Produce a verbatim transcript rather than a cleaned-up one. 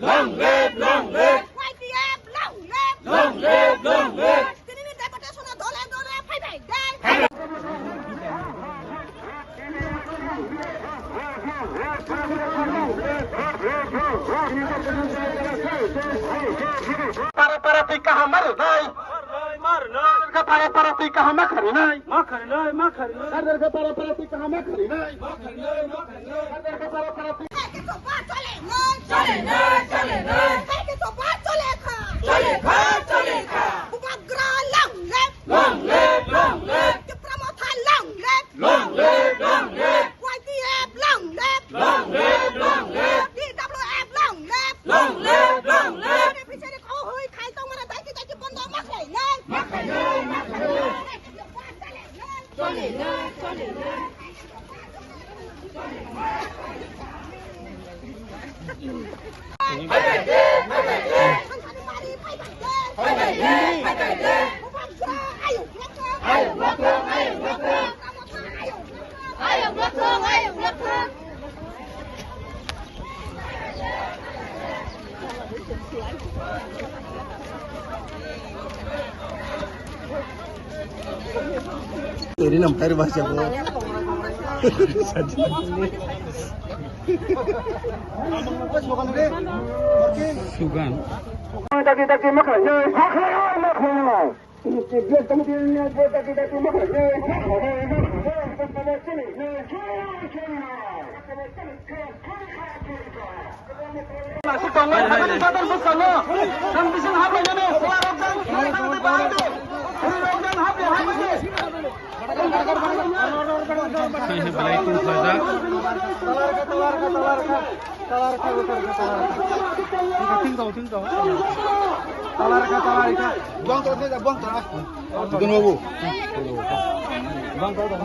Long live, long live. Y T F, long live. Long live, long live. Tini ni deputation o dole dole phai phai dai. Para para twi kaham ma rwnai. Para para twi kaham ma kharinai. Ma kharinai, ma kharinai. Para para twi kaham ma kharinai. Para para twi. Chole kha, chole kha. Bubagra long live. Long live, long live. Tipra Motha long live. Long live, long live. Y T F long live. Long live, long live. T W F long live. Long live, long live. Beneficiary kho hui khai tong mara dai ki dai ki bondo ma khlai nai. Ma khlai nai, ma khlai nai. Chole nai, chole nai. Teri nam kair bahasa ko. Sugan. Daki daki makhlai, makhlai, makhlai. Belai tongkha jak. Buang tara, buang tara. Buang tara.